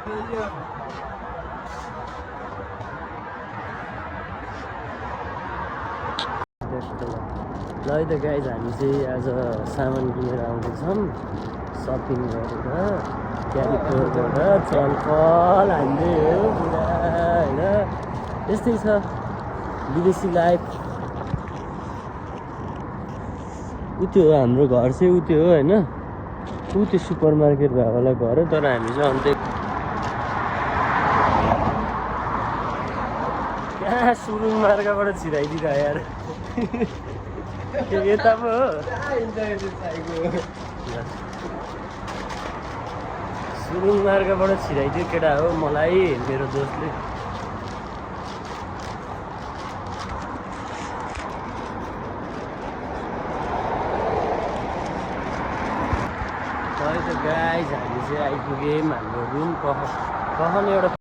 ल है त गाइज हामी चाहिँ आज सामान किनेर आउँदैछौँ सपिङ गरेर क्यालिफोरबाट चलफल हान्दै हो पुरा होइन यस्तै छ विदेशी लाइफ उ त्यो हाम्रो घर चाहिँ उ त्यो हो होइन उ त्यो सुपर मार्केट भएकोलाई घर हो तर हामी चाहिँ अन्त कहाँ सुरुङ मार्गबाट छिराइदिँदा यार यता पो हो सुरुङ मार्गबाट छिराइदियो केटा हो मलाई मेरो दोस्तले गाइज हामी चाहिँ आइपुग्यौँ हाम्रो रुम कफन एउटा